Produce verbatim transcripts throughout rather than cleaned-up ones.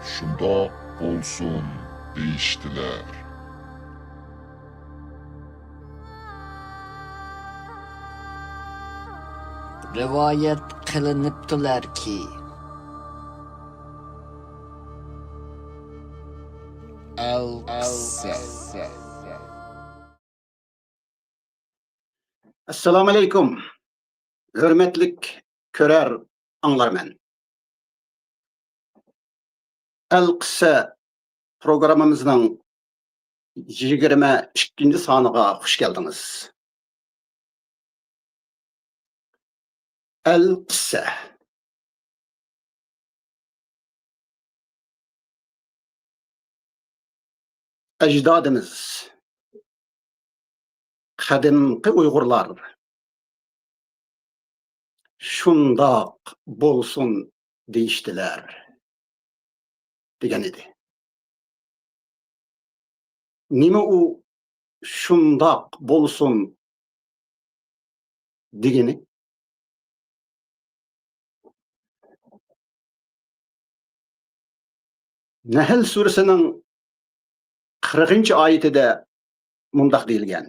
شۇنداق بولسۇن دېيىشتىلەر. رىۋايەت قىلىنىپتۇلەركى، ئەلقىسسە. ئەسسالامۇئەلەيكۇم، ھۆرمەتلىك كۆرەر ئاڭلارمەن. ئەلقىسسە پروگراممىمىزنىڭ يىگىرمە ئىككىنچى سانىغا خۇش كەلدىڭىز. ئەلقىسسە. ئەجدادىمىز، قەدىمكى ئۇيغۇرلار شۇنداق بولسۇن دېيىشتىلەر دېگەن ئىدى. نېمە ئۇ شۇنداق بولسۇن دېگىنى؟ نەھل سۈرىسىنىڭ قىرىقىنچى ئايىتىدە مۇنداق دېيىلگەن: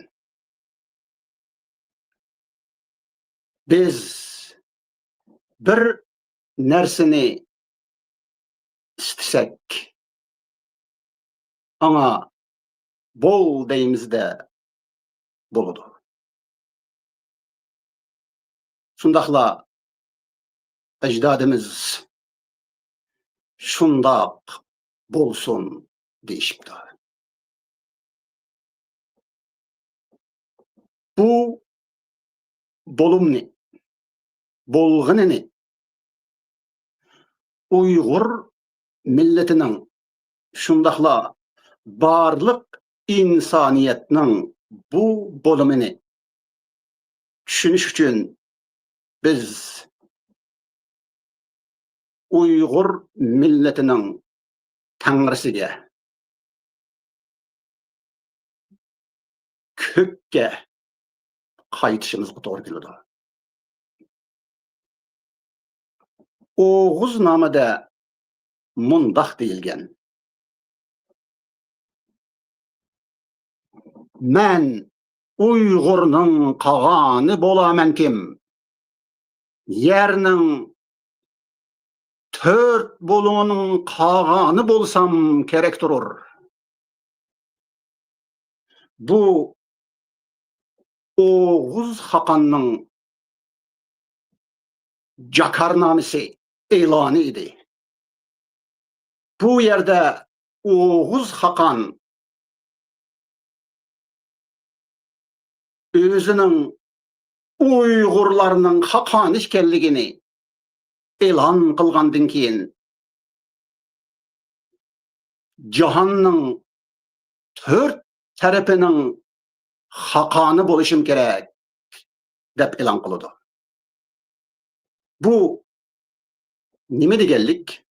بىز بىر نەرسىنى ئىستىسەك، ئاڭا بول دەيمىزدە بولىدۇ. شۇنداقلا ئەجدادىمىز شۇنداق بولسۇن دېيىشىپتۇ. بۇ بولۇمنى، بولغىنىنى ئۇيغۇر مىللىتىنىڭ، شۇنداقلا بارلىق ئىنسانىيەتنىڭ بۇ بولۇمىنى چۈشىنىش ئۈچۈن بىز ئۇيغۇر مىللىتىنىڭ تەڭرىسىگە، كۆككە قايتىشىمىزغا توغرا كېلىدۇ. ئوغۇزنامىدە مۇنداق دېيىلگەن: مەن ئۇيغۇرنىڭ قاغانى بولامەنكىم، يەرنىڭ تۆت بۇلۇڭىنىڭ قاغانى بولسام كېرەك تۇرۇر. بۇ ئوغۇز خاقاننىڭ جاكارنامىسى، ئېلانى ئىدى. بۇ يەردە ئوغۇز خاقان ئۆزىنىڭ ئۇيغۇرلارنىڭ خاقانى ئىكەنلىكىنى ئېلان قىلغاندىن كېيىن، جاھاننىڭ تۆت تەرىپىنىڭ خاقانى بولۇشۇم كېرەك، دەپ ئېلان قىلىدۇ. بۇ نېمە دېگەنلىك؟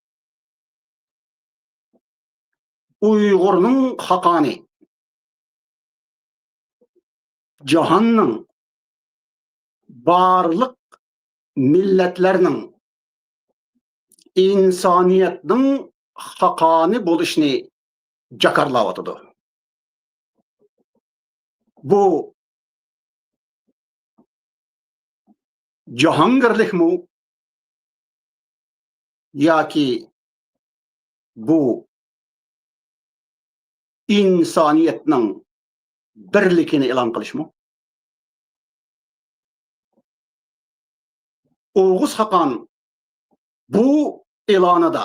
ئۇيغۇرنىڭ خاقانى، جاھاننىڭ، بارلىق مىللەتلەرنىڭ، ئىنسانىيەتنىڭ خاقانى بولۇشىنى جاكارلاۋاتىدۇ. بۇ جاھانگىرلىكمۇ ياكى بۇ ئىنسانىيەتنىڭ بىرلىكىنى ئېلان قىلىشمۇ؟ ئوغۇز خاقان بۇ ئېلانىدا،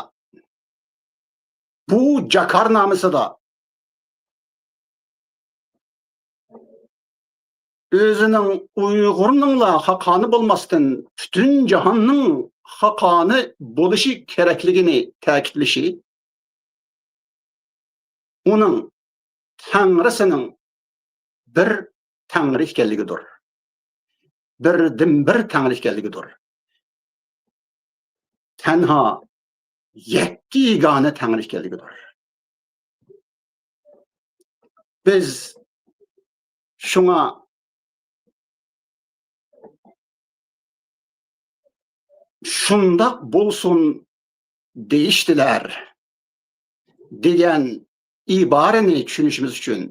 بۇ جاكارنامىسىدا ئۆزىنىڭ ئۇيغۇرنىڭلا خاقانى بولماستىن، پۈتۈن جاھاننىڭ خاقانى بولۇشى كېرەكلىكىنى تەكىتلىشى، ئۇنىڭ تەڭرىسىنىڭ بىر تەڭرى ئىكەنلىكىدۇر. بىردىنبىر تەڭرى ئىكەنلىكىدۇر. تەنھا يەككە يېگانە تەڭرى ئىكەنلىكىدۇر. بىز شۇڭا شۇنداق بولسۇن دېيىشتىلەر. دېگەن ئىبارىنى چۈشىنىشىمىز ئۈچۈن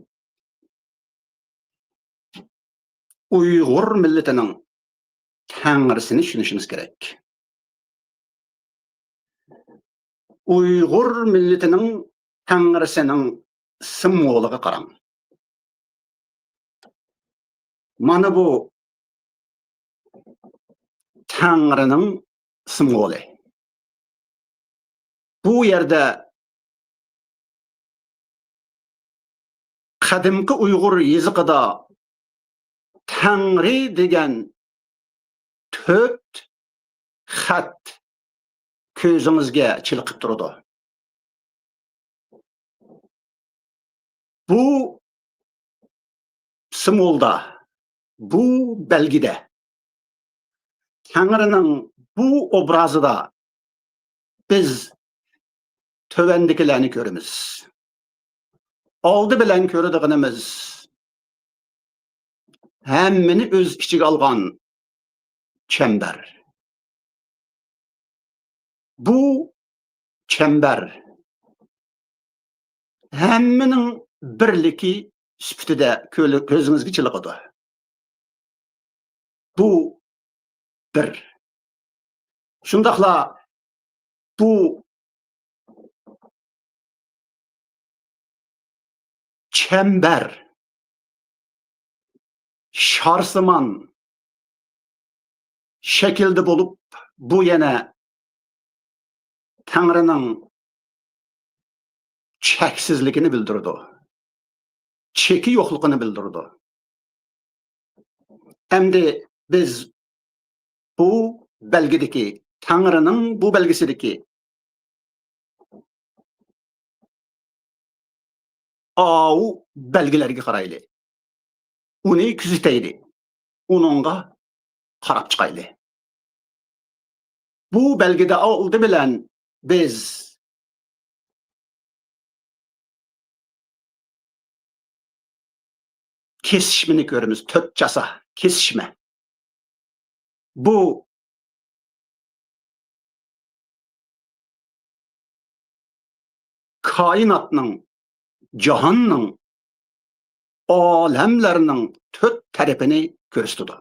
ئۇيغۇر مىللىتىنىڭ تەڭرىسىنى چۈشىنىشىمىز كېرەك. ئۇيغۇر مىللىتىنىڭ تەڭرىسىنىڭ سىمۋولىغا قاراڭ. مانا بۇ تەڭرىنىڭ سىمۋولى. بۇ يەردە قەدىمكى ئۇيغۇر يېزىقىدا تەڭرى دېگەن تۆت خەت كۆزىڭىزگە چېلىقىپ تۇرىدۇ. بۇ سىمۋولدا، بۇ بەلگىدە، تەڭرىنىڭ بۇ ئوبرازىدا بىز تۆۋەندىكىلەرنى كۆرىمىز. ئالدى بىلەن كۆرىدىغىنىمىز ھەممىنى ئۆز ئىچىگە ئالغان چەمبەر. بۇ چەمبەر ھەممىنىڭ بىرلىكى سۈپىتىدە كۆلە-، كۆزىڭىزگە چېلىقىدۇ. بۇ بىر. شۇنداقلا بۇ چەمبەر شارسىمان شەكىلدە بولۇپ، بۇ يەنە تەڭرىنىڭ چەكسىزلىكىنى بىلدۈرىدۇ. چېكى يوقلۇقىنى بىلدۈرىدۇ. ئەمدى بىز بۇ بەلگىدىكى، تەڭرىنىڭ بۇ بەلگىسىدىكى ئاۋۇ بەلگىلەرگە قارايلى. ئۇنى كۆزىتەيلى. ئۇنىڭغا قاراپ چىقايلى. بۇ بەلگىدە ئالدى بىلەن بىز كېسىشمىنى كۆرىمىز، تۆت چاسا كېسىشمە. بۇ كائىناتنىڭ، جاھاننىڭ، ئالەملەرنىڭ تۆت تەرىپىنى كۆرسىتىدۇ.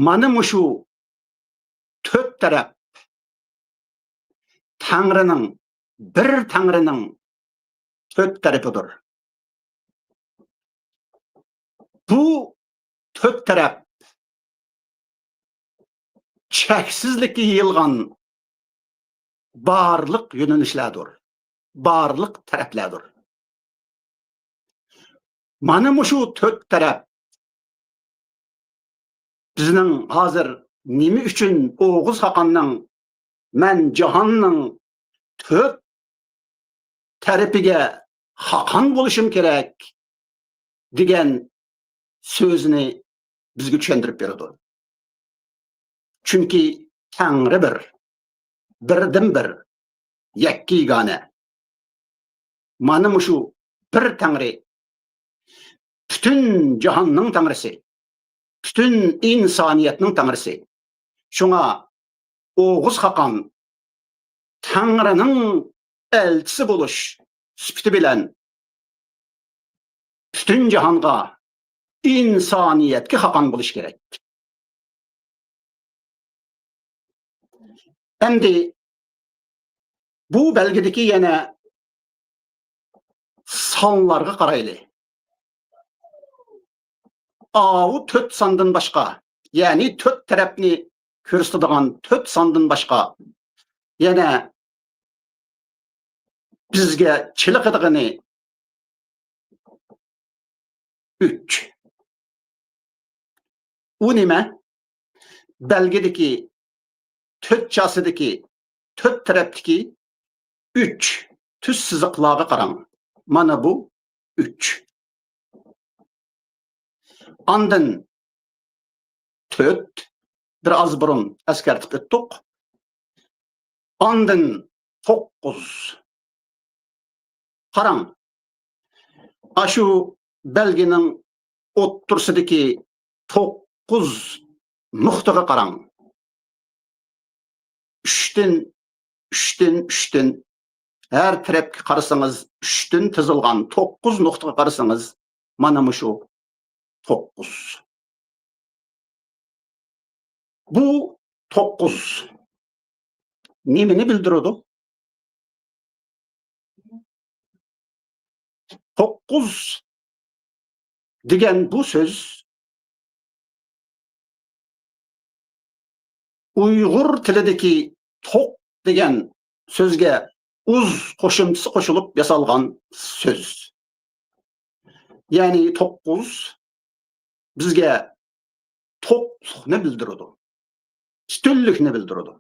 مانا مۇشۇ تۆت تەرەپ تەڭرىنىڭ، بىر تەڭرىنىڭ تۆت تەرىپىدۇر. بۇ تۆت تەرەپ چەكسىزلىككە يېيىلغان بارلىق يۆنىلىشلەردۇر، بارلىق تەرەپلەردۇر. مانا مۇشۇ تۆت تەرەپ بىزنىڭ ھازىر نېمە ئۈچۈن ئوغۇز خاقاننىڭ «مەن جاھاننىڭ تۆت تەرىپىگە خاقان بولۇشۇم كېرەك» دېگەن سۆزىنى بىزگە چۈشەندۈرۈپ بېرىدۇ. چۈنكى تەڭرى بىر، بىردىنبىر، يەككە-يېگانە. مانا مۇشۇ بىر تەڭرى، پۈتۈن جاھاننىڭ تەڭرىسى، پۈتۈن ئىنسانىيەتنىڭ تەڭرىسى. شۇڭا ئوغۇز خاقان تەڭرىنىڭ ئەلچىسى بولۇش سۈپىتى بىلەن پۈتۈن جاھانغا، ئىنسانىيەتكە خاقان بولۇش كېرەك. ئەمدى بۇ بەلگىدىكى يەنە سانلارغا قارايلى. ئاۋۇ تۆت ساندىن باشقا، يەنى تۆت تەرەپنى كۆرسىتىدىغان تۆت ساندىن باشقا يەنە بىزگە چېلىقىدىغىنى ئۈچ. ئۇ نېمە؟ بەلگىدىكى تۆت چاسىدىكى، تۆت تەرەپتىكى ئۈچ تۈز سىزىقلارغا قاراڭ. مانا بۇ ئۈچ. ئاندىن تۆت، بىر ئاز بۇرۇن ئەسكەرتىپ ئۆتتۇق. ئاندىن توققۇز. قاراڭ، ئاشۇ بەلگىنىڭ ئوتتۇرىسىدىكى توققۇز نۇقتىغا قاراڭ. ئۈچتىن، ئۈچتىن، ئۈچتىن ھەر تەرەپكە قارىسىڭىز، ئۈچتىن تىزىلغان توققۇز نۇقتىغا قارىسىڭىز، مانا مۇشۇ توققۇز. بۇ توققۇز نېمىنى بىلدۈرىدۇ؟ توققۇز دېگەن بۇ سۆز ئۇيغۇر تىلىدىكى توق دېگەن سۆزگە ئۇز قوشۇمچىسى قوشۇلۇپ ياسالغان سۆز. يەنى توققۇز بىزگە توقلۇقنى بىلدۈرىدۇ، ئۈستۈنلۈكنى بىلدۈرىدۇ.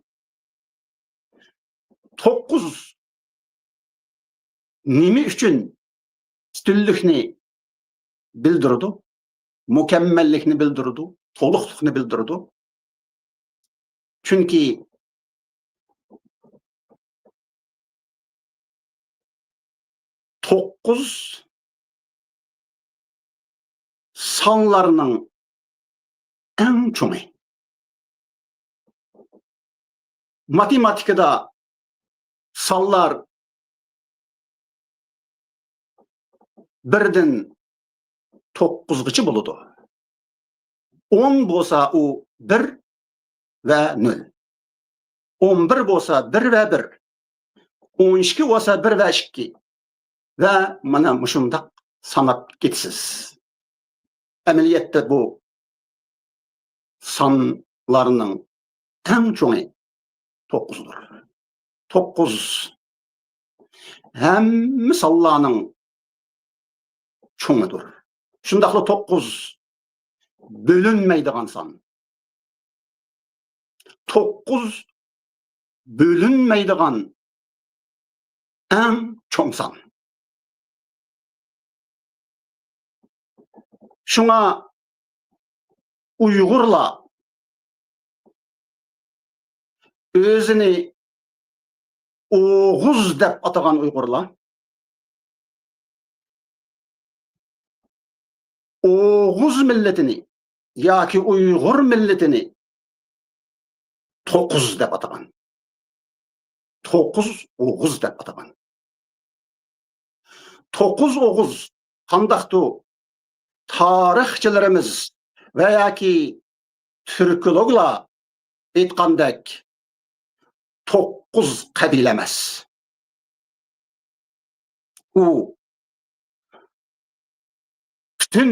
توققۇز نېمە ئۈچۈن ئۈستۈنلۈكنى بىلدۈرىدۇ؟ مۇكەممەللىكنى بىلدۈرىدۇ، تولۇقلۇقنى بىلدۈرىدۇ. چۈنكى توققۇز سانلارنىڭ ئەڭ چوڭى. ماتېماتىكىدا سانلار بىردىن توققۇزغىچە بولىدۇ. ئون بولسا ئۇ بىر ۋە نۆل. ئون بىر بولسا بىر ۋە بىر. ئون ئىككى بولسا بىر ۋە ئىككى. ۋە مانا مۇشۇنداق ساناپ كېتىسىز. ئەمەلىيەتتە بۇ سانلارنىڭ ئەڭ چوڭى توققۇزدۇر. توققۇز ھەممە سانلارنىڭ چوڭىدۇر. شۇنداقلا توققۇز بۆلۈنمەيدىغان سان. توققۇز بۆلۈنمەيدىغان ئەڭ چوڭ سان. شۇڭا ئۇيغۇرلار ئۆزىنى ئوغۇز دەپ ئاتىغان ئۇيغۇرلار ئوغۇز مىللىتىنى ياكى ئۇيغۇر مىللىتىنى توقۇز دەپ ئاتىغان. توقۇز ئوغۇز دەپ ئاتىغان. توققۇز ئوغۇز قانداقتۇ؟ تارىخچىلىرىمىز ۋە ياكى تۈركولوگلار ئېيتقاندەك، توققۇز قەبىلە ئەمەس. ئۇ پۈتۈن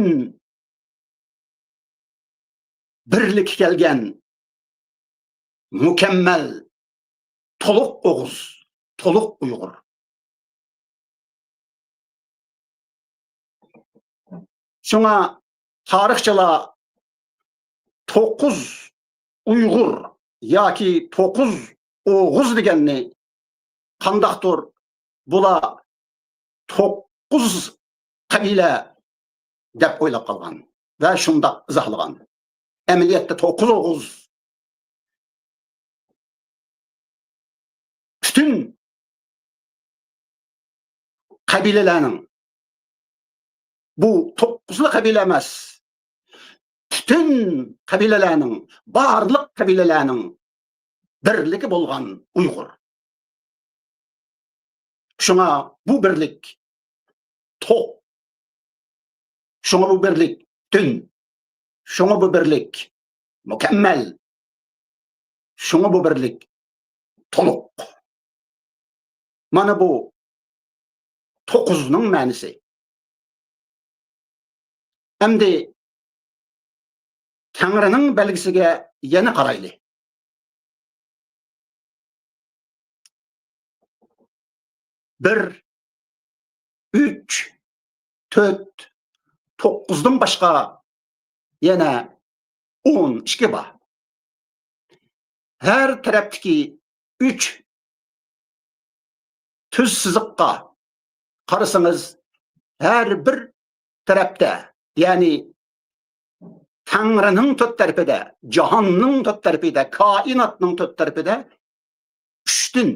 بىرلىككە كەلگەن مۇكەممەل، تولۇق ئوغۇز، تولۇق ئۇيغۇر. شۇڭا تارىخچىلار توققۇز ئۇيغۇر ياكى توققۇز ئوغۇز دېگەننى قانداقتۇر بۇلار توققۇز قەبىلە دەپ ئويلاپ قالغان ۋە شۇنداق ئىزاھلىغان. ئەمەلىيەتتە توققۇز ئوغۇز پۈتۈن قەبىلىلەرنىڭ، بۇ توققۇزلا قەبىلە ئەمەس، پۈتۈن قەبىلىلەرنىڭ، بارلىق قەبىلىلەرنىڭ بىرلىكى بولغان ئۇيغۇر. شۇڭا بۇ بىرلىك توق. شۇڭا بۇ بىرلىك پۈتۈن. شۇڭا بۇ بىرلىك مۇكەممەل. شۇڭا بۇ بىرلىك تولۇق. مانا بۇ توققۇزنىڭ مەنىسى. ئەمدى تەڭرىنىڭ بەلگىسىگە يەنە قارايلى. بىر، ئۈچ، تۆت، توققۇزدىن باشقا يەنە ئون ئىككى بار. ھەر تەرەپتىكى ئۈچ تۈز سىزىققا قارىسىڭىز، ھەر بىر تەرەپتە، يەنى تەڭرىنىڭ تۆت تەرىپىدە، جاھاننىڭ تۆت تەرىپىدە، كائىناتنىڭ تۆت تەرىپىدە ئۈچتىن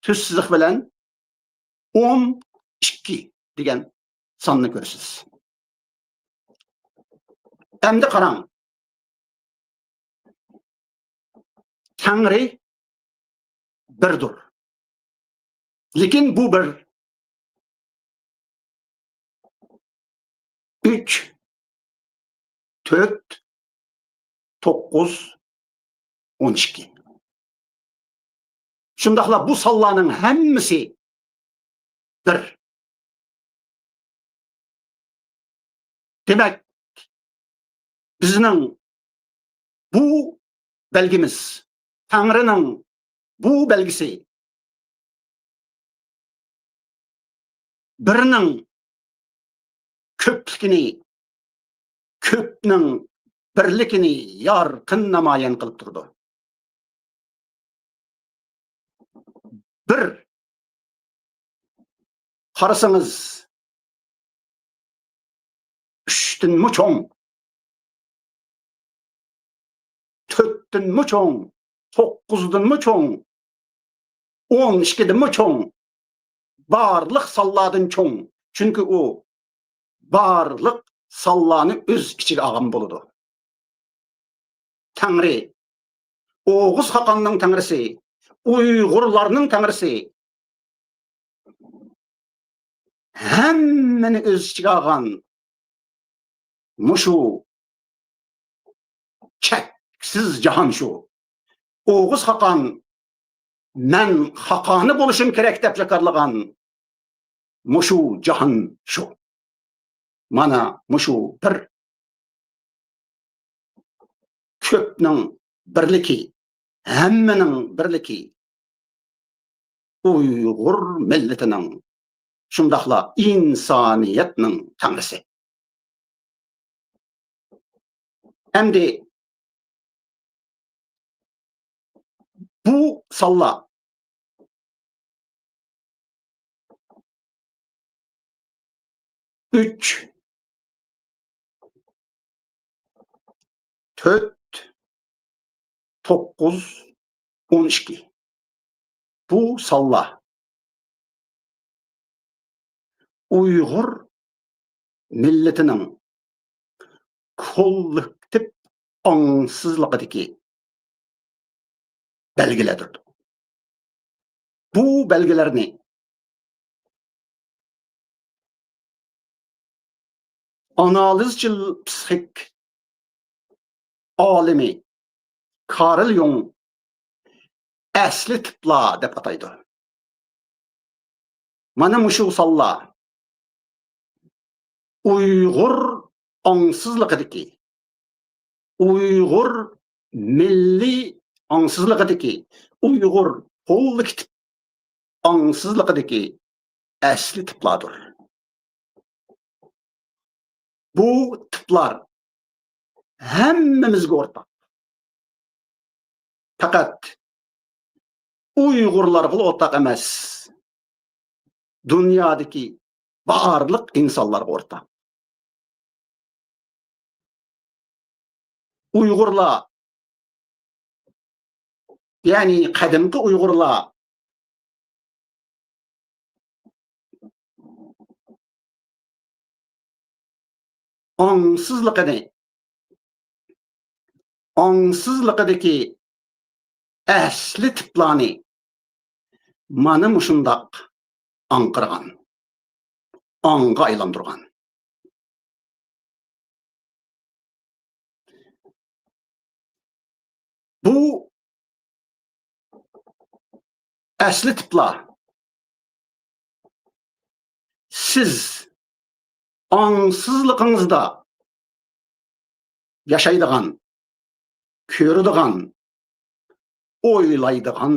تۈز سىزىق بىلەن ئون ئىككى دېگەن ساننى كۆرىسىز. ئەمدى قاراڭ. تەڭرى بىردۇر. لېكىن بۇ بىر، ئۈچ، تۆت، توققۇز، ئون ئىككى. شۇنداقلا بۇ سانلارنىڭ ھەممىسى بىر. دېمەك، بىزنىڭ بۇ بەلگىمىز، تەڭرىنىڭ بۇ بەلگىسى، بىرنىڭ كۆپلۈكىنى، كۆپنىڭ بىرلىكىنى يارقىن نامايان قىلىپ تۇرىدۇ. بىر قارىسىڭىز، ئۈچتىنمۇ چوڭ، تۆتتىنمۇ چوڭ، توققۇزدىنمۇ چوڭ، ئون ئىككىدىنمۇ چوڭ، بارلىق سانلاردىن چوڭ. چۈنكى ئۇ بارلىق سانلارنى ئۆز ئىچىگە ئالغان بولىدۇ. تەڭرى، ئوغۇز خاقاننىڭ تەڭرىسى، ئۇيغۇرلارنىڭ تەڭرىسى، ھەممىنى ئۆز ئىچىگە ئالغان مۇشۇ چەكسىز جاھان شۇ. ئوغۇز خاقان، مەن خاقانى بولۇشۇم كېرەك دەپ جاكارلىغان مۇشۇ جاھان شۇ. مانا مۇشۇ بىر كۆپنىڭ بىرلىكى، ھەممىنىڭ بىرلىكى، ئۇيغۇر مىللىتىنىڭ، شۇنداقلا ئىنسانىيەتنىڭ تەڭرىسى. ئەمدى بۇ سانلار ئۈچ، تۆت، توققۇز، ئون ئىككى. بۇ سانلار ئۇيغۇر مىللىتىنىڭ كوللېكتىپ ئاڭسىزلىقىدىكى بەلگىلەردۇر. بۇ بەلگىلەرنى ئانالىزچىل پسىخىك ئالىمى كارل يۇڭ ئەسلى تىپلار دەپ ئاتايدۇ. مانا مۇشۇ سانلار ئۇيغۇر ئاڭسىزلىقىدىكى، ئۇيغۇر مىللىي ئاڭسىزلىقىدىكى، ئۇيغۇر كوللېكتىپ ئاڭسىزلىقىدىكى ئەسلى تىپلاردۇر. بۇ تىپلار ھەممىمىزگە ئورتاق. پەقەت ئۇيغۇرلارغىلا ئورتاق ئەمەس، دۇنيادىكى بارلىق ئىنسانلارغا ئورتاق. ئۇيغۇرلار، يەنى قەدىمكى ئۇيغۇرلار ئاڭسىزلىقىنى، ئاڭسىزلىقىدىكى ئەسلى تىپلارنى مانا مۇشۇنداق ئاڭقىرغان، ئاڭغا ئايلاندۇرغان. بۇ ئەسلى تىپلار سىز ئاڭسىزلىقىڭىزدا ياشايدىغان، كۆرىدىغان، ئويلايدىغان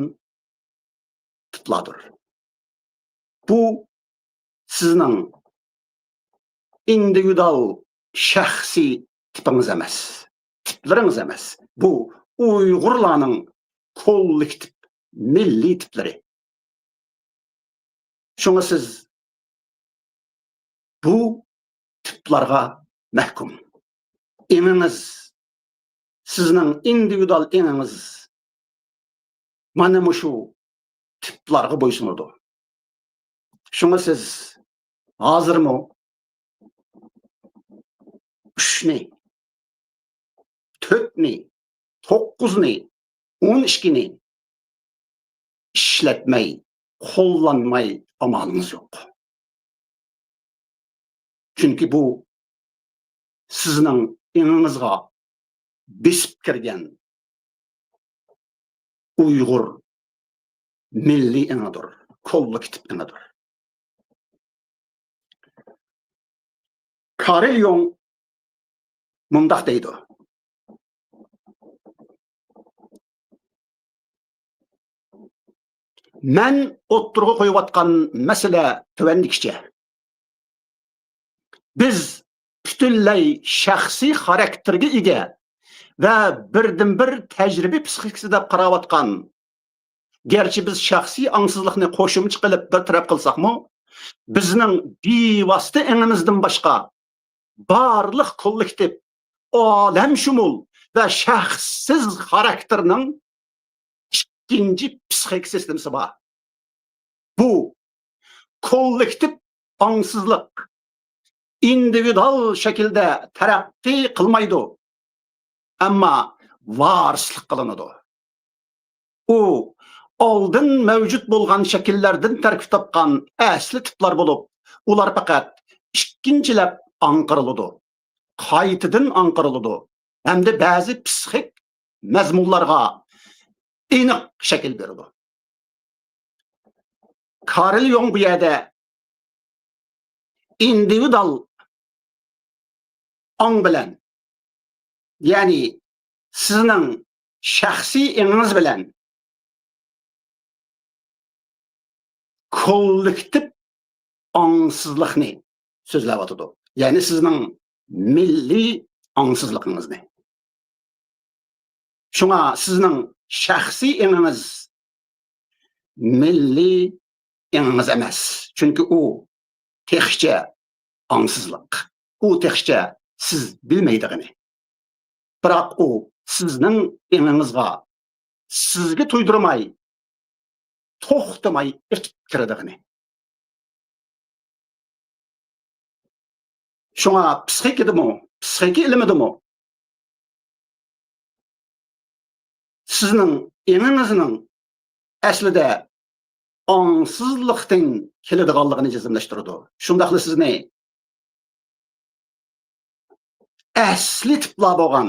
تىپلاردۇر. بۇ سىزنىڭ ئىندىۋىدۇئال شەخسىي تىپىڭىز ئەمەس، تىپلىرىڭىز ئەمەس. بۇ ئۇيغۇرلارنىڭ كوللېكتىپ مىللىي تىپلىرى. شۇڭا سىز بۇ تىپلارغا مەھكۇم. ئېڭىڭىز، سىزنىڭ ئىندىۋىدۇئال ئېڭىڭىز مانا مۇشۇ تىپلارغا بويسۇنىدۇ. شۇڭا سىز ھازىرمۇ ئۈچنى، تۆتنى، توققۇزنى، ئون ئىككىنى ئىشلەتمەي، قوللانماي ئامالىڭىز يوق. چۈنكى بۇ سىزنىڭ ئېڭىڭىزغا بېسىپ كىرگەن ئۇيغۇر مىللىي ئېڭىدۇر، كوللېكتىپ ئېڭىدۇر. كارل يۇڭ مۇنداق دەيدۇ: مەن ئوتتۇرىغا قويۇۋاتقان مەسىلە تۆۋەندىكىچە. بىز پۈتۈنلەي شەخسىي خاراكتېرگە ئىگە ۋە بىردىنبىر تەجرىبە پسىخىكىسى دەپ قاراۋاتقان، گەرچە بىز شەخسىي ئاڭسىزلىقنى قوشۇمچە قىلىپ بىر تەرەپ قىلساقمۇ، بىزنىڭ بىۋاسىتە ئېڭىمىزدىن باشقا بارلىق كوللېكتىپ، ئالەمشۇمۇل ۋە شەخسسىز خاراكتېرنىڭ ئىككىنچى پسىخىك سىستېمىسى بار. بۇ كوللېكتىپ ئاڭسىزلىق ئىندىۋىدۇئال شەكىلدە تەرەققىي قىلمايدۇ، ئەمما ۋارىسلىق قىلىنىدۇ. ئۇ ئالدىن مەۋجۇت بولغان شەكىللەردىن تەركىب تاپقان ئەسلى تىپلار بولۇپ، ئۇلار پەقەت ئىككىنچىلەپ ئاڭقىرىلىدۇ، قايتىدىن ئاڭقىرىلىدۇ ھەمدە بەزى پسىخىك مەزمۇنلارغا ئېنىق شەكىل بېرىدۇ. كارل يۇڭ بۇ يەردە ئىندىۋىدۇئال ئاڭ بىلەن، يەنى سىزنىڭ شەخسىي ئېڭىڭىز بىلەن كوللېكتىپ ئاڭسىزلىقنى سۆزلەۋاتىدۇ. يەنى سىزنىڭ مىللىي ئاڭسىزلىقىڭىزنى. شۇڭا سىزنىڭ شەخسىي ئېڭىڭىز مىللىي ئېڭىڭىز ئەمەس. چۈنكى ئۇ تېخىچە ئاڭسىزلىق. ئۇ تېخىچە سىز بىلمەيدىغىنى. بىراق ئۇ سىزنىڭ ئېڭىڭىزغا، سىزگە تۇيدۇرماي، توختىماي ئېقىپ كىرىدىغىنى. شۇڭا پسىخىكىدىمۇ، پسىخىكا ئىلمىدىمۇ سىزنىڭ ئېڭىڭىزنىڭ ئەسلىدە ئاڭسىزلىقتىن كېلىدىغانلىقىنى جەزملەشتۈرىدۇ. شۇنداقلا سىزنى ئەسلى تىپلار بولغان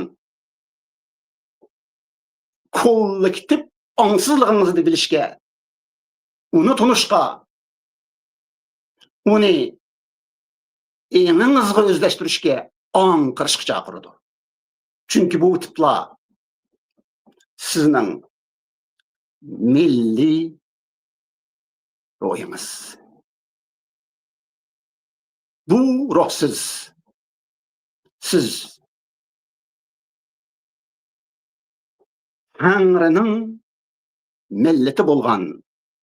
كوللېكتىپ ئاڭسىزلىقىڭىزنى بىلىشكە، ئۇنى تونۇشقا، ئۇنى ئېڭىڭىزغا ئۆزلەشتۈرۈشكە، ئاڭقىرىشقا چاقىرىدۇ. چۈنكى بۇ تىپلار سىزنىڭ مىللىي روھىڭىز. بۇ روھسىز سىز تەڭرىنىڭ مىللىتى بولغان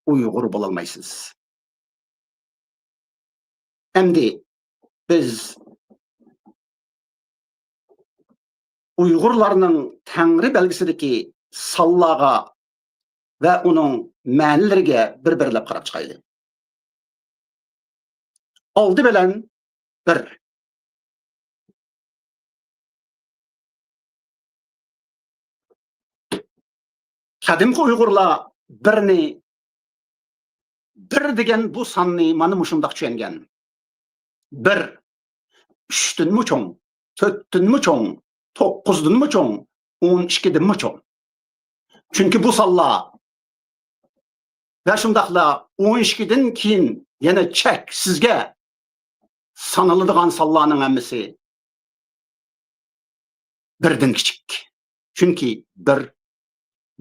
ئۇيغۇر بولالمايسىز. ئەمدى بىز ئۇيغۇرلارنىڭ تەڭرى بەلگىسىدىكى سانلارغا ۋە ئۇنىڭ مەنىلىرىگە بىر-بىرلەپ قاراپ چىقايلى. ئالدى بىلەن بىر. قەدىمكى ئۇيغۇرلار بىرنى، بىر دېگەن بۇ ساننى مانا مۇشۇنداق چۈشەنگەن. بىر ئۈچتىنمۇ چوڭ، تۆتتىنمۇ چوڭ، توققۇزدىنمۇ چوڭ، ئون ئىككىدىنمۇ چوڭ. چۈنكى بۇ سانلار ۋە شۇنداقلا ئون ئىككىدىن كېيىن يەنە چەكسىزگە سانىلىدىغان سانلارنىڭ ھەممىسى بىردىن كىچىك. چۈنكى بىر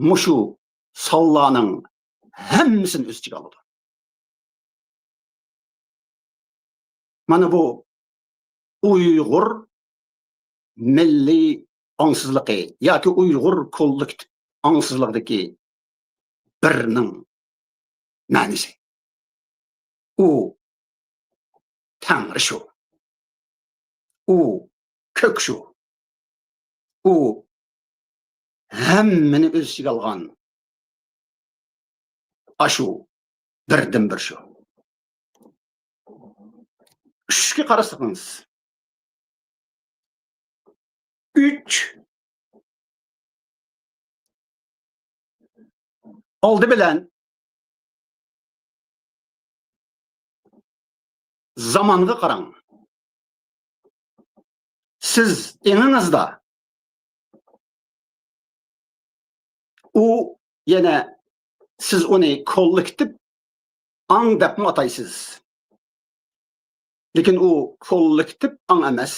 مۇشۇ سانلارنىڭ ھەممىسىنى ئۆز ئىچىگە ئالىدۇ. مانا بۇ ئۇيغۇر مىللىي ئاڭسىزلىقى ياكى ئۇيغۇر كوللېكتىپ ئاڭسىزلىقىدىكى بىرنىڭ مەنىسى. ئۇ تەڭرى شۇ. ئۇ كۆك شۇ. ئۇ ھەممىنى ئۆز ئىچىگە ئالغان ئاشۇ بىردىنبىر شۇ. ئۈچكە قارىسىڭىز، ئۈچ ئالدى بىلەن زامانغا قاراڭ. سىز ئېڭىڭىزدا، ئۇ يەنە، سىز ئۇنى كوللېكتىپ ئاڭ دەپمۇ ئاتايسىز. لېكىن ئۇ كوللېكتىپ ئاڭ ئەمەس،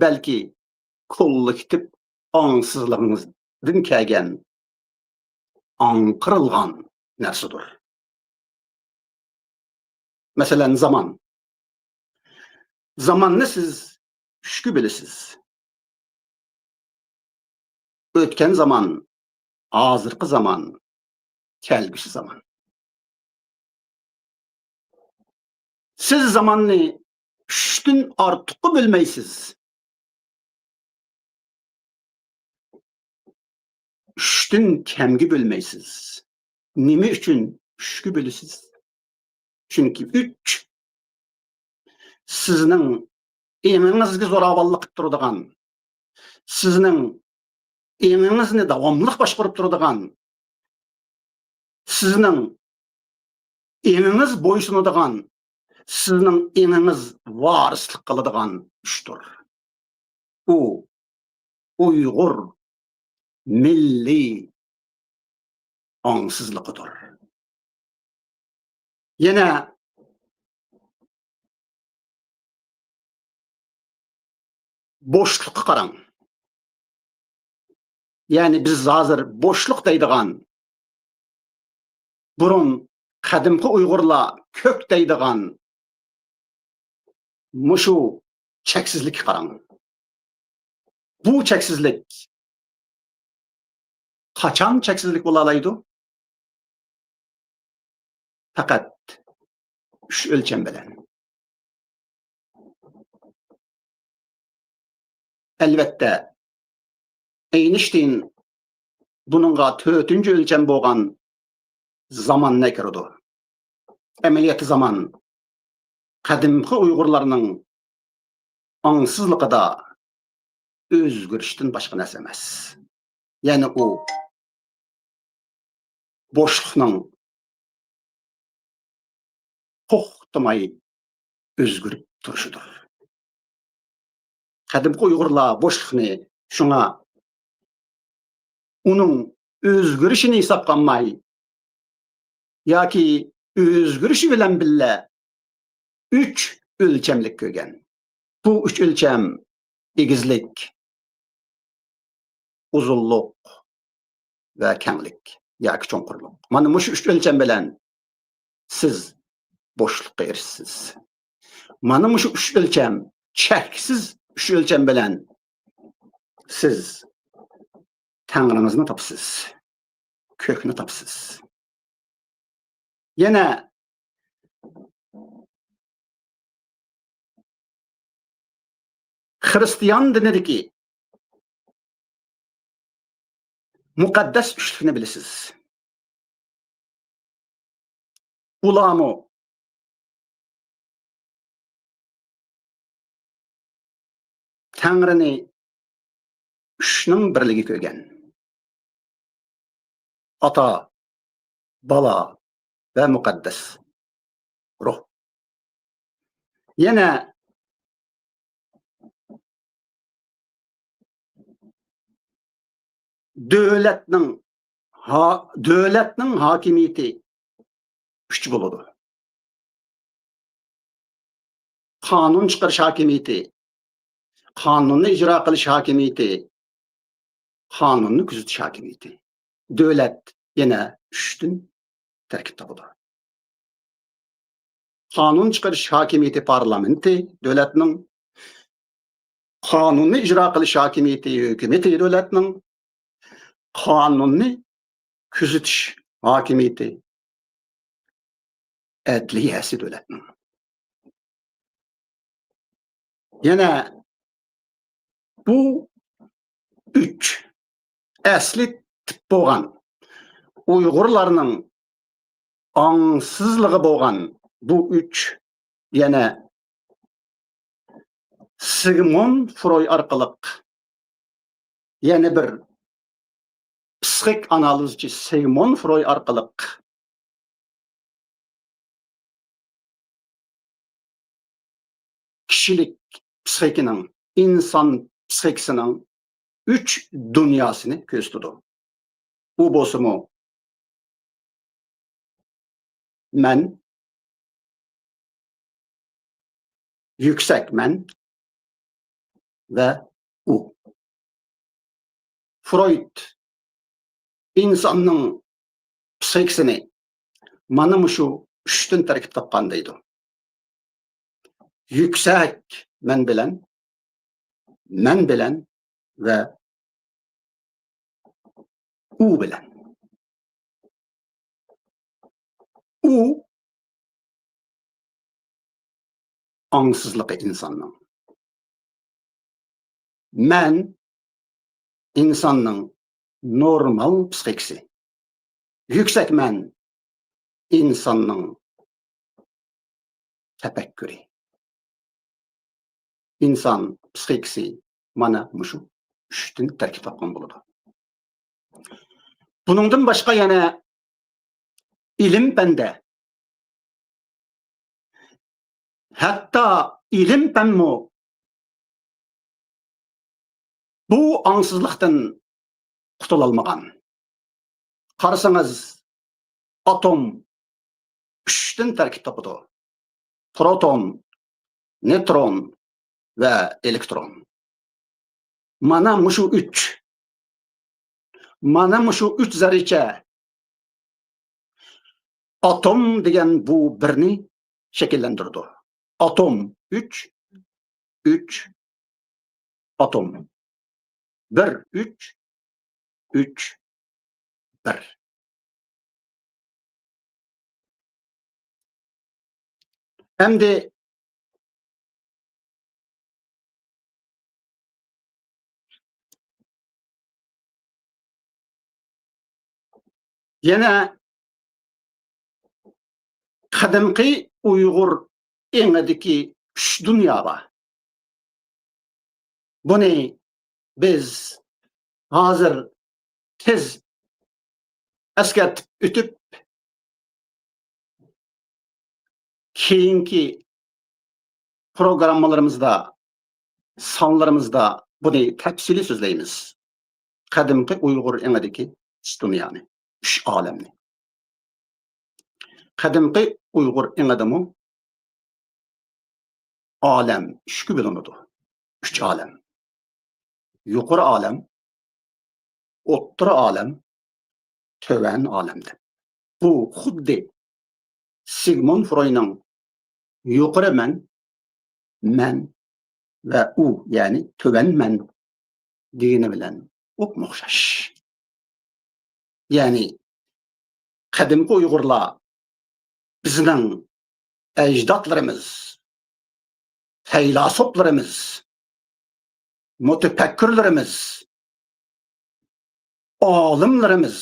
بەلكى كوللېكتىپ ئاڭسىزلىقىڭىزدىن كەلگەن، ئاڭقىرىلغان نەرسىدۇر. مەسىلەن، زامان. زاماننى سىز ئۈچكە بۆلىسىز. ئۆتكەن زامان، ھازىرقى زامان، كەلگۈسى زامان. سىز زاماننى ئۈچتىن ئارتۇققا بۆلمەيسىز. ئۈچتىن كەمگە بۆلمەيسىز. نېمە ئۈچۈن ئۈچكە بۆلىسىز؟ چۈنكى ئۈچ سىزنىڭ ئېڭىڭىزگە زوراۋانلىق قىلىپ تۇرىدىغان، سىزنىڭ ئېڭىڭىزنى داۋاملىق باشقۇرۇپ تۇرىدىغان، سىزنىڭ ئېڭىڭىز بويسۇنىدىغان، سىزنىڭ ئېڭىڭىز ۋارىسلىق قىلىدىغان ئۈچتۇر. ئۇ ئۇيغۇر مىللىي ئاڭسىزلىقىدۇر. يەنە بوشلۇققا قاراڭ. يەنى بىز ھازىر بوشلۇق دەيدىغان، بۇرۇن قەدىمكى ئۇيغۇرلار كۆك دەيدىغان مۇشۇ چەكسىزلىككە قاراڭ. بۇ چەكسىزلىك قاچان چەكسىزلىك بولالايدۇ؟ پەقەت ئۈچ ئۆلچەم بىلەن. ئەلۋەتتە، ئەينىشتىين بۇنىڭغا تۆتىنچى ئۆلچەم بولغان زاماننى ئەكىرىدۇ. ئەمەلىيەتتە زامان قەدىمكى ئۇيغۇرلارنىڭ ئاڭسىزلىقىدا ئۆزگىرىشتىن باشقا نەرسە ئەمەس. يەنى ئۇ بوشلۇقنىڭ توختىماي ئۆزگىرىپ تۇرۇشىدۇر. قەدىمكى ئۇيغۇرلار بوشلۇقنى شۇڭا ئۇنىڭ ئۆزگىرىشىنى ھېسابقا ئالماي ياكى ئۆزگىرىشى بىلەن بىللە ئۈچ ئۆلچەملىك كۆرگەن. بۇ ئۈچ ئۆلچەم ئېگىزلىك، ئۇزۇنلۇق ۋە كەڭلىك ياكى چوڭقۇرلۇق. مانا مۇشۇ ئۈچ ئۆلچەم بىلەن سىز بوشلۇققا ئېرىشىسىز. مانا مۇشۇ ئۈچ ئۆلچەم، چەكسىز ئۈچ ئۆلچەم بىلەن سىز تەڭرىڭىزنى تاپىسىز، كۆكنى تاپىسىز. يەنە خىرىستىيان دىنىدىكى مۇقەددەس ئۈچلۈكنى بىلىسىز. ئۇلارمۇ تەڭرىنى ئۈچنىڭ بىرلىكى كۆرگەن. ئاتا، بالا ۋە مۇقەددەس روھ. يەنە دۆلەتنىڭ ھا-، دۆلەتنىڭ ھاكىمىيىتى ئۈچ بولىدۇ. قانۇن چىقىرىش ھاكىمىيىتى، قانۇننى ئىجرا قىلىش ھاكىمىيىتى، قانۇننى كۆزىتىش ھاكىمىيىتى. دۆلەت يەنە ئۈچتىن تەركىب تاپىدۇ. قانۇن چىقىرىش ھاكىمىيىتى پارلامېنتى دۆلەتنىڭ، قانۇننى ئىجرا قىلىش ھاكىمىيىتى ھۆكۈمىتى دۆلەتنىڭ، قانۇننى كۆزىتىش ھاكىمىيىتى ئەدلىيەسى دۆلەتنىڭ. يەنە بۇ ئۈچ ئەسلى تىپ بولغان، ئۇيغۇرلارنىڭ ئاڭسىزلىقى بولغان بۇ ئۈچ يەنە سىگموند فروي ئارقىلىق، يەنە بىر پسىخىك ئانالىزچى سىگموند فروي ئارقىلىق كىشىلىك پسىخىكىنىڭ، ئىنسان پسىخىكىسىنىڭ ئۈچ دۇنياسىنى كۆرسىتىدۇ. ئۇ بولسىمۇ مەن، يۈكسەك مەن ۋە ئۇ. فرويد ئىنساننىڭ پسىخىكىسىنى مانا مۇشۇ ئۈچتىن تەركىب تاپقان دەيدۇ. يۈكسەك مەن بىلەن، مەن بىلەن ۋە ئۇ بىلەن. ئۇ ئاڭسىزلىقى ئىنساننىڭ. مەن ئىنساننىڭ نورمال پسىخىكىسى. يۈكسەك مەن ئىنساننىڭ تەپەككۇرى. ئىنسان پسىخىكىسى مانا مۇشۇ ئۈچتىن تەركىب تاپقان بولىدۇ. بۇنىڭدىن باشقا يەنە ئىلىم پەندە، ھەتتا ئىلىم پەنمۇ بۇ ئاڭسىزلىقتىن قۇتۇلالمىغان. قارىسىڭىز، ئاتوم ئۈچتىن تەركىب تاپىدۇ. پروتون، نېيترون ۋە ئېلېكترون. مانا مۇشۇ ئۈچ. مانا مۇشۇ ئۈچ زەررىچە ئاتوم دېگەن بۇ بىرنى شەكىللەندۈرىدۇ. ئاتوم ئۈچ، ئۈچ، ئاتوم. بىر، ئۈچ، ئۈچ، بىر. ئەمدى يەنە قەدىمكى ئۇيغۇر ئېڭىدىكى ئۈچ دۇنيا بار. بۇنى بىز ھازىر تېز ئەسكەرتىپ ئۆتۈپ، كېيىنكى پروگراممىلىرىمىزدا، سانلىرىمىزدا بۇنى تەپسىلىي سۆزلەيمىز. قەدىمكى ئۇيغۇر ئېڭىدىكى ئۈچ دۇنيانى، ئۈچ ئالەمنى. قەدىمكى ئۇيغۇر ئېڭىدىمۇ ئالەم ئۈچكە بۆلۈنىدۇ. ئۈچ ئالەم. يۇقىرى ئالەم، ئوتتۇرا ئالەم، تۆۋەن ئالەم دەپ. بۇ خۇددى سىگموند فرويدنىڭ يۇقىرى مەن، مەن ۋە ئۇ، يەنى تۆۋەن مەن دېگىنى بىلەن ئوپمۇ ئوخشاش. يەنى قەدىمكى ئۇيغۇرلار بىزنىڭ ئەجدادلىرىمىز، پەيلاسوپلىرىمىز، مۇتەپەككۇرلىرىمىز، ئالىملىرىمىز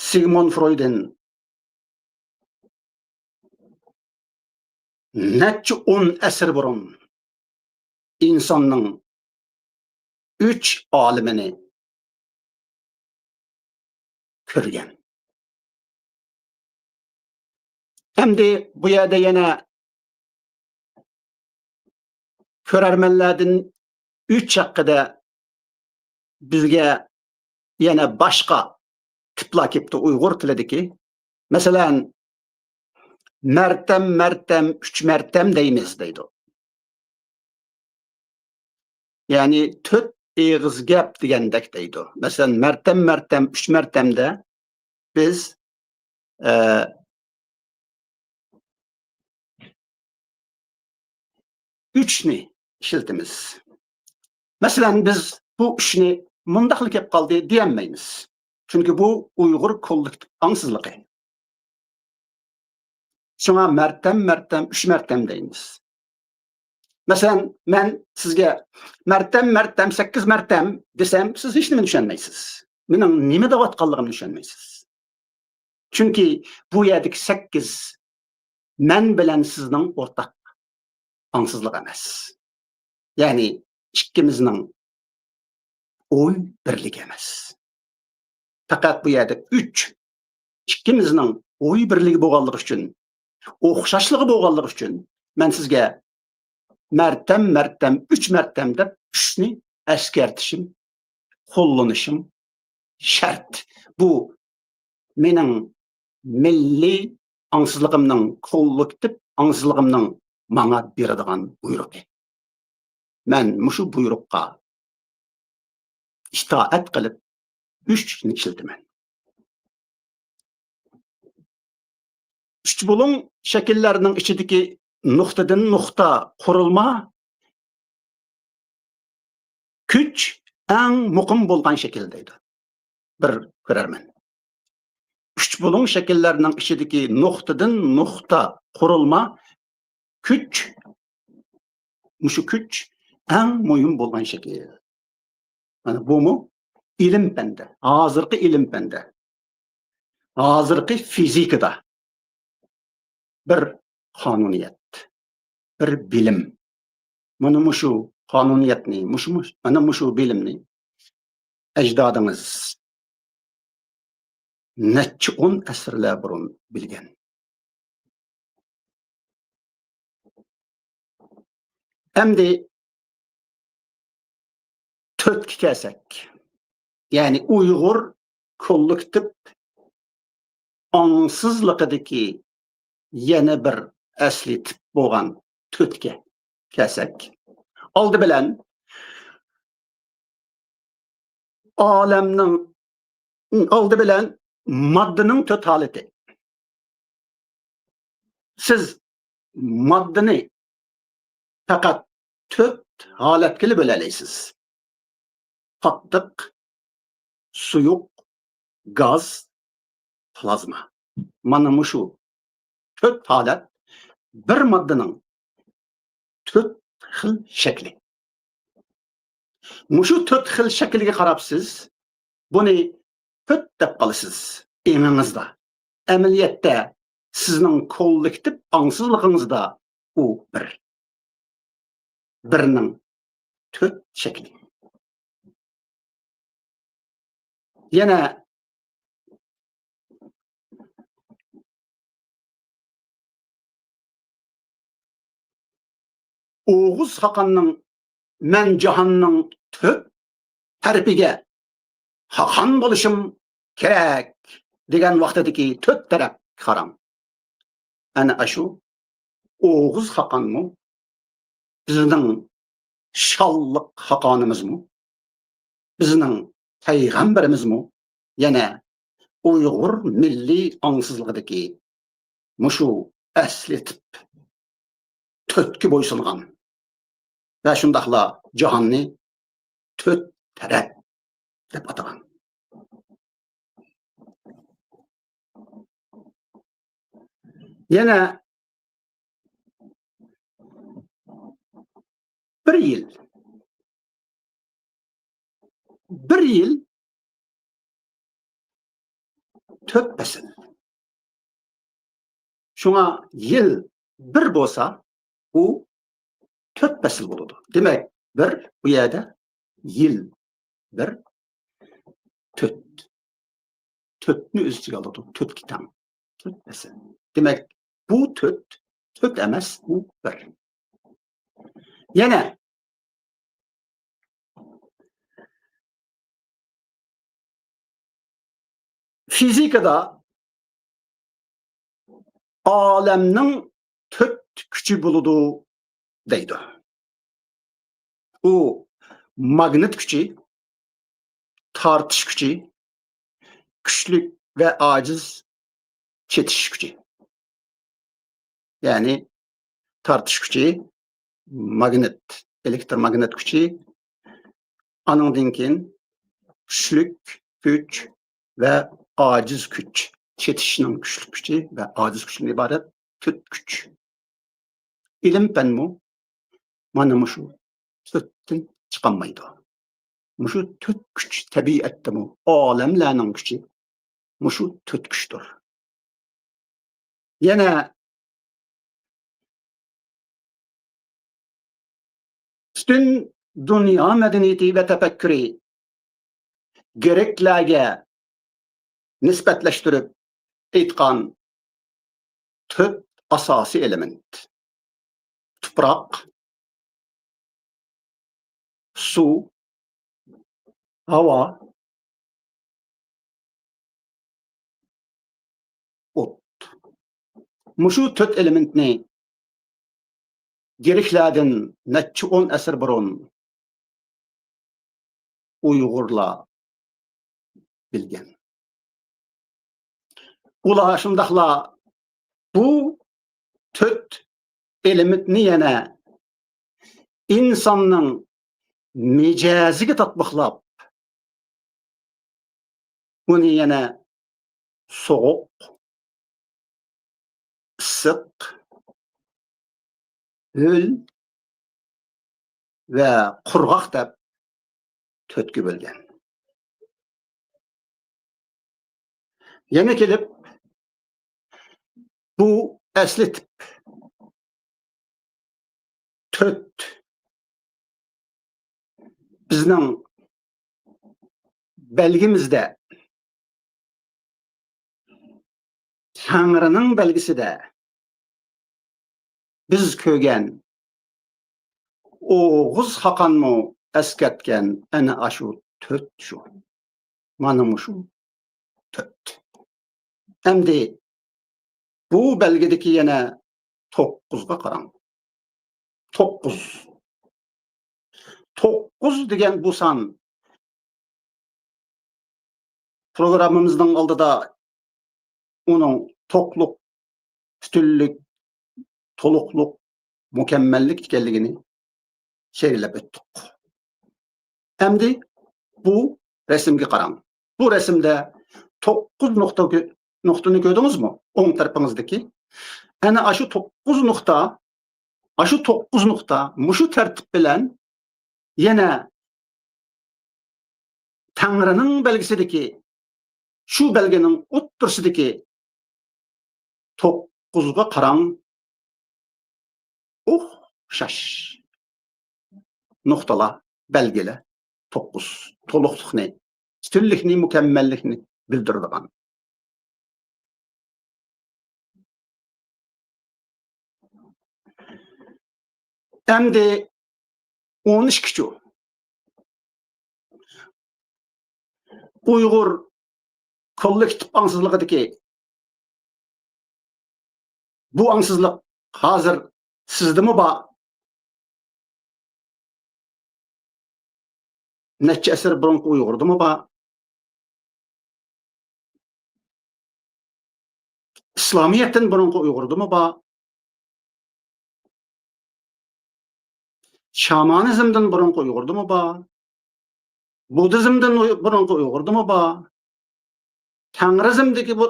سىگموند فرويدتىن نەچچە ئون ئەسىر بۇرۇن ئىنساننىڭ ئۈچ ئالىمىنى كۆرگەن. ئەمدى بۇ يەردە يەنە كۆرەرمەنلەردىن ئۈچ ھەققىدە بىزگە يەنە باشقا تىپلار كېلىپتۇ ئۇيغۇر تىلىدىكى. مەسىلەن، مەرتەم، مەرتەم، ئۈچ مەرتەم دەيمىز دەيدۇ. يەنى تۆت ئېغىز گەپ دېگەندەك دەيدۇ. مەسىلەن، مەرتەم، مەرتەم، ئۈچ مەرتەمدە بىز، ئە، ئۈچنى ئىشلىتىمىز. مەسىلەن، بىز بۇ ئۈچنى مۇنداقلا كەپ قالدى دېيەلمەيمىز. چۈنكى بۇ ئۇيغۇر كوللېكتىپ ئاڭسىزلىقى. شۇڭا مەرتەم، مەرتەم، ئۈچ مەرتەم دەيمىز. مەسىلەن، مەن سىزگە مەرتەم، مەرتەم، سەككىز مەرتەم دېسەم، سىز ھېچنېمىنى چۈشەنمەيسىز. مېنىڭ نېمە دەۋاتقانلىقىمنى چۈشەنمەيسىز. چۈنكى بۇ يەردىكى سەككىز مەن بىلەن سىزنىڭ ئورتاق ئاڭسىزلىق ئەمەس. يەنى ئىككىمىزنىڭ ئوي بىرلىكى ئەمەس. پەقەت بۇ يەردە ئۈچ، ئىككىمىزنىڭ ئوي بىرلىكى بولغانلىقى ئۈچۈن، ئوخشاشلىقى بولغانلىقى ئۈچۈن مەن سىزگە مەرتەم، مەرتەم، ئۈچ مەرتەم دەپ ئۈچنى ئەسكەرتىشىم، قوللىنىشىم شەرت. بۇ مېنىڭ مىللىي ئاڭسىزلىقىمنىڭ، كوللېكتىپ ئاڭسىزلىقىمنىڭ ماڭا بېرىدىغان بۇيرۇقى. مەن مۇشۇ بۇيرۇققا ئىتائەت قىلىپ، ئۈچنى ئىشلىتىمەن. ئۈچ بۇلۇڭ شەكىللەرنىڭ ئىچىدىكى نۇقتىدىن نۇقتا قۇرۇلما كۈچ ئەڭ مۇقىم بولغان شەكىل دەيدۇ بىر كۆرەرمەن. ئۈچ بۇلۇڭ شەكىللەرنىڭ ئىچىدىكى نۇقتىدىن نۇقتا قۇرۇلما كۈچ، مۇشۇ كۈچ ئەڭ مۇھىم بولغان شەكىل. مانا بۇمۇ ئىلىم پەندە، ھازىرقى ئىلىم پەندە، ھازىرقى فىزىكىدا بىر قانۇنىيەت، بىر بىلىم. مانا مۇشۇ قانۇنىيەتنى، مۇشۇ، مۇش-، مانا مۇشۇ بىلىمنى ئەجدادىڭىز نەچچە ئون ئەسىرلەر بۇرۇن بىلگەن. ئەمدى تۆتكە كەلسەك، يەنى ئۇيغۇر كوللېكتىپ ئاڭسىزلىقىدىكى يەنە بىر ئەسلى تىپ بولغان تۆتكە كەلسەك، ئالدى بىلەن ئالەمنىڭ، ئالدى بىلەن ماددىنىڭ تۆت ھالىتى. سىز ماددىنى پەقەت تۆت ھالەتكىلا بۆلەلەيسىز. قاتتىق، سۇيۇق، گاز، پلازما. مانا مۇشۇ تۆت ھالەت بىر ماددىنىڭ تۆت خىل شەكلى. مۇشۇ تۆت خىل شەكىلگە قاراپ سىز بۇنى تۆت دەپ قالىسىز ئېڭىڭىزدا. ئەمەلىيەتتە سىزنىڭ كوللېكتىپ ئاڭسىزلىقىڭىزدا ئۇ بىر. بىرنىڭ تۆت شەكلى. يەنە ئوغۇز خاقاننىڭ «مەن جاھاننىڭ تۆت تەرىپىگە خاقان بولۇشۇم كېرەك» دېگەن ۋاقتىدىكى تۆت تەرەپ قاراڭ. ئەنە ئاشۇ ئوغۇز خاقانمۇ بىزنىڭ شانلىق خاقانىمىزمۇ، بىزنىڭ پەيغەمبىرىمىزمۇ يەنە ئۇيغۇر مىللىي ئاڭسىزلىقىدىكى مۇشۇ ئەسلى تىپ تۆتكە بويسۇنغان ۋە شۇنداقلا جاھاننى تۆت تەرەپ دەپ ئاتىغان. يەنە بىر يىل، بىر يىل تۆت پەسىل. شۇڭا يىل بىر بولسا، ئۇ تۆت پەسىل بولىدۇ. دېمەك، بىر، بۇ يەردە يىل بىر، تۆت. تۆتنى ئۆز ئىچىگە ئالىدۇ. تۆتكە تەڭ. تۆت پەسىل. دېمەك، بۇ تۆت، تۆت ئەمەس، ئۇ بىر. يەنە فىزىكىدا ئالەمنىڭ تۆت كۈچى بولىدۇ دەيدۇ. ئۇ ماگنىت كۈچى، تارتىش كۈچى، كۈچلۈك ۋە ئاجىز چېتىشىش كۈچى. يەنى تارتىش كۈچى، ماگنىت، ئېلېكتروماگنىت كۈچى، ئانىڭدىن كېيىن كۈچلۈك كۈچ ۋە ئاجىز كۈچ. چېتىشنىڭ كۈچلۈك كۈچى ۋە ئاجىز كۈچىدىن ئىبارەت تۆت كۈچ. ئىلىم پەنمۇ مانا مۇشۇ تۆتتىن چىقالمايدۇ. مۇشۇ تۆت كۈچ تەبىئەتتىمۇ، ئالەملەرنىڭ كۈچى مۇشۇ تۆت كۈچتۇر. يەنە پۈتۈن دۇنيا مەدەنىيىتى ۋە تەپەككۇرى گرېكلەرگە نىسبەتلەشتۈرۈپ ئېيتقان تۆت ئاساسىي ئېلېمېنت: تۇپراق، سۇ، ھاۋا، ئوت. مۇشۇ تۆت ئېلېمېنتنى گرېكلەردىن نەچچە ئون ئەسىر بۇرۇن ئۇيغۇرلار بىلگەن. ئۇلار شۇنداقلا بۇ تۆت ئېلېمېنتنى يەنە ئىنساننىڭ مىجەزىگە تەتبىقلاپ، ئۇنى يەنە سوغۇق، ئىسسىق، ھۆل ۋە قۇرغاق دەپ تۆتكە بۆلگەن. يەنە كېلىپ، بۇ ئەسلى تىپ تۆت بىزنىڭ بەلگىمىزدە، تەڭرىنىڭ بەلگىسىدە بىز كۆرگەن ئوغۇز خاقانمۇ ئەسكەرتكەن ئەنە ئاشۇ تۆت شۇ. مانا مۇشۇ تۆت. ئەمدى بۇ بەلگىدىكى يەنە توققۇزغا قاراڭ. توققۇز. توققۇز دېگەن بۇ سان پروگراممىمىزنىڭ ئالدىدا ئۇنىڭ توقلۇق، پۈتۈنلۈك، تولۇقلۇق، مۇكەممەللىك ئىكەنلىكىنى شەرھلەپ ئۆتتۇق. ئەمدى بۇ رەسىمگە قاراڭ. بۇ رەسىمدە توققۇز نۇقتا كۆ-، نۇقتىنى كۆردىڭىزمۇ؟ ئوڭ تەرىپىڭىزدىكى. ئەنە ئاشۇ توققۇز نۇقتا، ئاشۇ توققۇز نۇقتا مۇشۇ تەرتىپ بىلەن يەنە تەڭرىنىڭ بەلگىسىدىكى، شۇ بەلگىنىڭ ئوتتۇرىسىدىكى توققۇزغا قاراڭ، ئوخشاش نۇقتىلار، بەلگىلەر توققۇز. تولۇقلۇقنى، پۈتۈنلۈكنى، مۇكەممەللىكنى بىلدۈرىدىغان. ئەمدى ئون ئىككىچۇ؟ ئۇيغۇر كوللېكتىپ ئاڭسىزلىقىدىكى بۇ ئاڭسىزلىق ھازىر سىزدىمۇ بار؟ نەچچە ئەسىر بۇرۇنقى ئۇيغۇردىمۇ بار؟ ئىسلامىيەتتىن بۇرۇنقى ئۇيغۇردىمۇ بار؟ شامانىزمدىن بۇرۇنقى ئۇيغۇردىمۇ بار؟ بۇددىزمدىن ئۇي-، بۇرۇنقى ئۇيغۇردىمۇ بار؟ تەڭرىزمدىكى بۇ،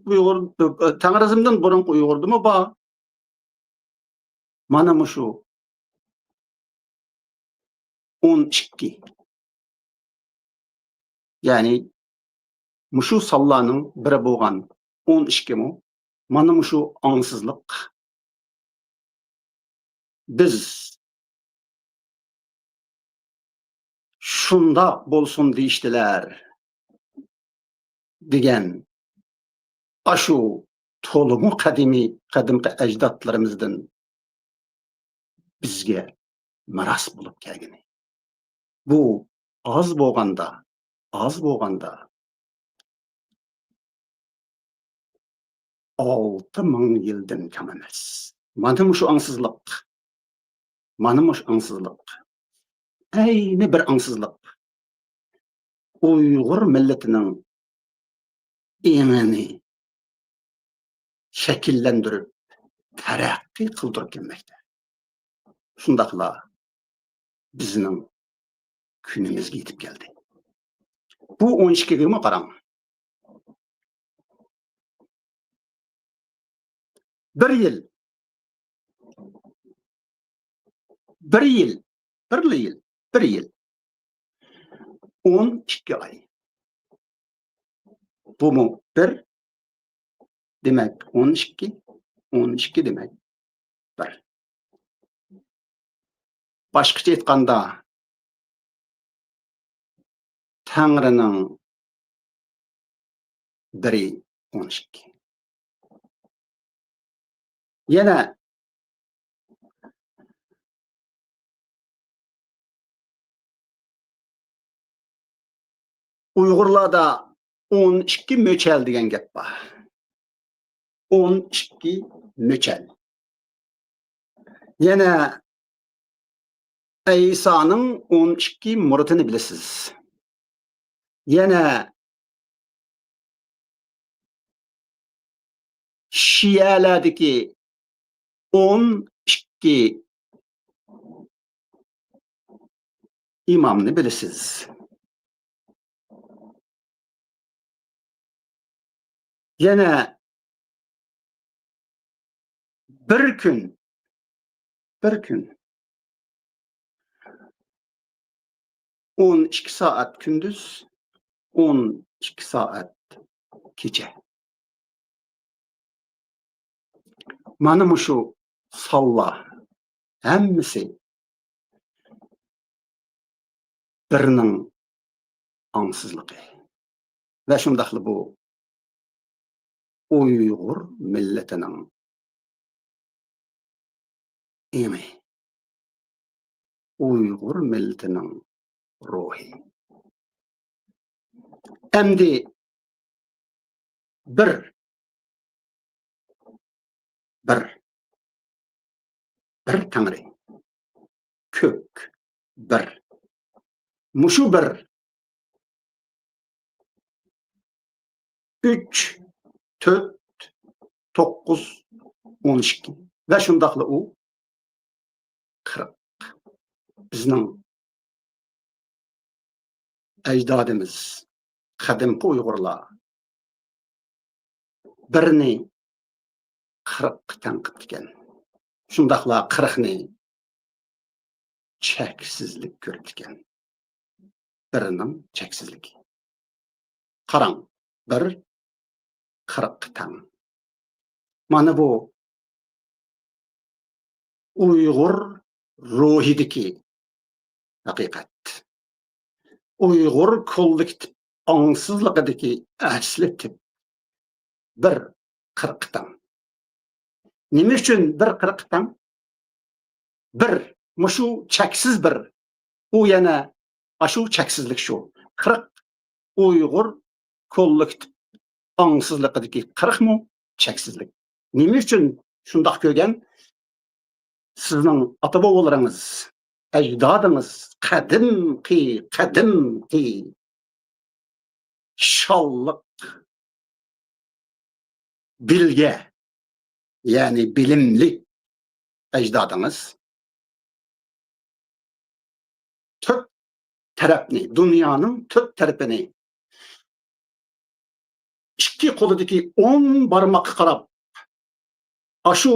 ئۇيغۇر، تەڭرىزمدىن بۇرۇنقى ئۇيغۇردىمۇ بار؟ مانا مۇشۇ ئون ئىككى. يەنى مۇشۇ سانلارنىڭ بىرى بولغان ئون ئىككىمۇ مانا مۇشۇ ئاڭسىزلىق. بىز شۇنداق بولسۇن دېيىشتىلەر دېگەن ئاشۇ تولىمۇ قەدىمىي، قەدىمكى ئەجدادلىرىمىزدىن بىزگە مىراس بولۇپ كەلگىنى. بۇ ئاز بولغاندا، ئاز بولغاندا ئالتە مىڭ يىلدىن كەم ئەمەس. مانا مۇشۇ ئاڭسىزلىق. مانا مۇشۇ ئاڭسىزلىق. ئەينى بىر ئاڭسىزلىق. ئۇيغۇر مىللىتىنىڭ ئېڭىنى شەكىللەندۈرۈپ، تەرەققىي قىلدۇرۇپ كەلمەكتە. شۇنداقلا بىزنىڭ كۈنىمىزگە يېتىپ كەلدى. بۇ ئون ئىككىگىمۇ قاراڭ. بىر يىل. بىر يىل. بىرلا يىل. بىر يىل. ئون ئىككى ئاي. بۇمۇ بىر، دېمەك، ئون ئىككى، ئون ئىككى، دېمەك، بىر. باشقىچە ئېيتقاندا، تەڭرىنىڭ بىرى ئون ئىككى. يەنە ئۇيغۇرلاردا ئون ئىككى مۆچەل دېگەن گەپ بار. ئون ئىككى مۆچەل. يەنە ئەيسانىڭ ئون ئىككى مۇرىتىنى بىلىسىز. يەنە شىئەلەردىكى ئون ئىككى ئىمامنى بىلىسىز. يەنە بىر كۈن، بىر كۈن ئون ئىككى سائەت كۈندۈز، ئون ئىككى سائەت كېچە. مانا مۇشۇ سانلار ھەممىسى بىرنىڭ ئاڭسىزلىقى. ۋە شۇنداقلا بۇ ئۇيغۇر مىللىتىنىڭ ئېڭى، ئۇيغۇر مىللىتىنىڭ روھى. ئەمدى بىر، بىر، بىر تەڭرى، كۆك، بىر. مۇشۇ بىر ئۈچ، تۆت، توققۇز، ئون ئىككى ۋە شۇنداقلا ئۇ قىرىق. بىزنىڭ ئەجدادىمىز، قەدىمكى ئۇيغۇرلار بىرنى قىرىققا تەڭ قىپتىكەن. شۇنداقلا قىرىقنى چەكسىزلىك كۆرۈپتىكەن. بىرنىڭ چەكسىزلىكى. قاراڭ، بىر قىرىققا تەڭ. مانا بۇ ئۇيغۇر روھىدىكى ھەقىقەت. ئۇيغۇر كوللېكتىپ ئاڭسىزلىقىدىكى ئەسلى تىپ. بىر قىرىققا تەڭ. نېمە ئۈچۈن بىر قىرىققا تەڭ؟ بىر، مۇشۇ چەكسىز بىر. ئۇ يەنە ئاشۇ چەكسىزلىك شۇ. قىرىق ئۇيغۇر كوللېكتىپ ئاڭسىزلىقىدىكى قىرىقمۇ چەكسىزلىك. نېمە ئۈچۈن شۇنداق كۆرگەن؟ سىزنىڭ ئاتا-بوۋىلىرىڭىز، ئەجدادىڭىز، قەدىمكى، قەدىمكى شانلىق، بىلگە، يەنى بىلىملىك ئەجدادىڭىز تۆت تەرەپنى، دۇنيانىڭ تۆت تەرىپىنى ئىككى قولىدىكى ئون بارماققا قاراپ، ئاشۇ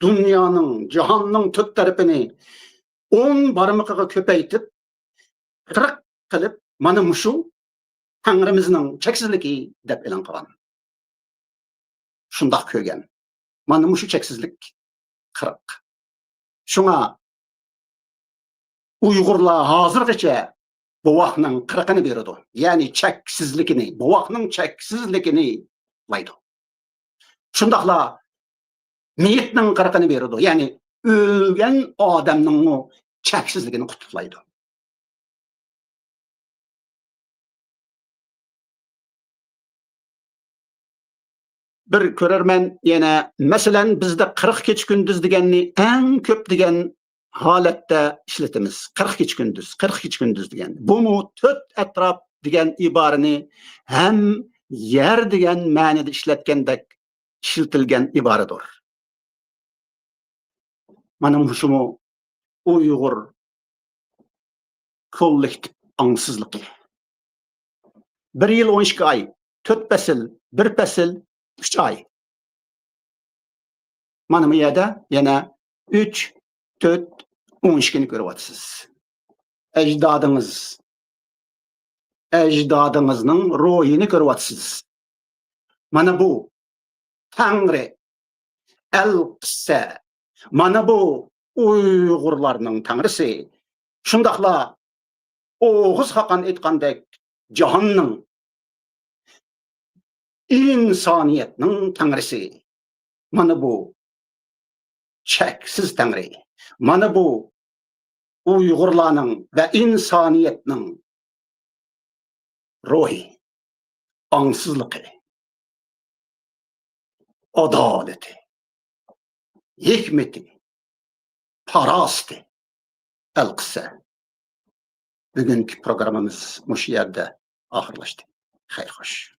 دۇنيانىڭ، جاھاننىڭ تۆت تەرىپىنى ئون بارمىقىغا كۆپەيتىپ، قىرىق قىلىپ، مانا مۇشۇ تەڭرىمىزنىڭ چەكسىزلىكى دەپ ئېلان قىلغان. شۇنداق كۆرگەن. مانا مۇشۇ چەكسىزلىك قىرىق. شۇڭا ئۇيغۇرلار ھازىرغىچە بوۋاقنىڭ قىرىقىنى بېرىدۇ. يەنى چەكسىزلىكىنى، بوۋاقنىڭ چەكسىزلىكىنى قۇتلۇقلايدۇ. شۇنداقلا مېيىتنىڭ قىرىقىنى بېرىدۇ. يەنى ئۆلگەن ئادەمنىڭمۇ چەكسىزلىكىنى قۇتلۇقلايدۇ. بىر كۆرەرمەن يەنە، مەسىلەن، بىزدە قىرىق كېچە كۈندۈز دېگەننى ئەڭ كۆپ دېگەن ھالەتتە ئىشلىتىمىز. قىرىق كېچە كۈندۈز، قىرىق كېچە كۈندۈز دېگەن. بۇمۇ تۆت ئەتراپ دېگەن ئىبارىنى ھەم يەر دېگەن مەنىدە ئىشلەتكەندەك ئىشلىتىلگەن ئىبارىدۇر. مانا مۇشۇمۇ ئۇيغۇر كوللېكتىپ ئاڭسىزلىقى. بىر يىل ئون ئىككى ئاي، تۆت پەسىل، بىر پەسىل ئۈچ ئاي. مانا بۇ يەردە يەنە ئۈچ، تۆت، ئون ئىككىنى كۆرۈۋاتىسىز. ئەجدادىڭىز، ئەجدادىڭىزنىڭ روھىنى كۆرۈۋاتىسىز. مانا بۇ تەڭرى، ئەل قىسسە. مانا بۇ ئۇيغۇرلارنىڭ تەڭرىسى. شۇنداقلا ئوغۇز خاقان ئېيتقاندەك، جاھاننىڭ، ئىنسانىيەتنىڭ تەڭرىسى. مانا بۇ چەكسىز تەڭرى. مانا بۇ ئۇيغۇرلارنىڭ ۋە ئىنسانىيەتنىڭ روھى، ئاڭسىزلىقى، ئادالىتى، ھېكمىتى، پاراسىتى ئەل قىلسا، بۈگۈنكى پروگراممىمىز مۇشۇ يەردە ئاخىرلاشتى. خەير خوش.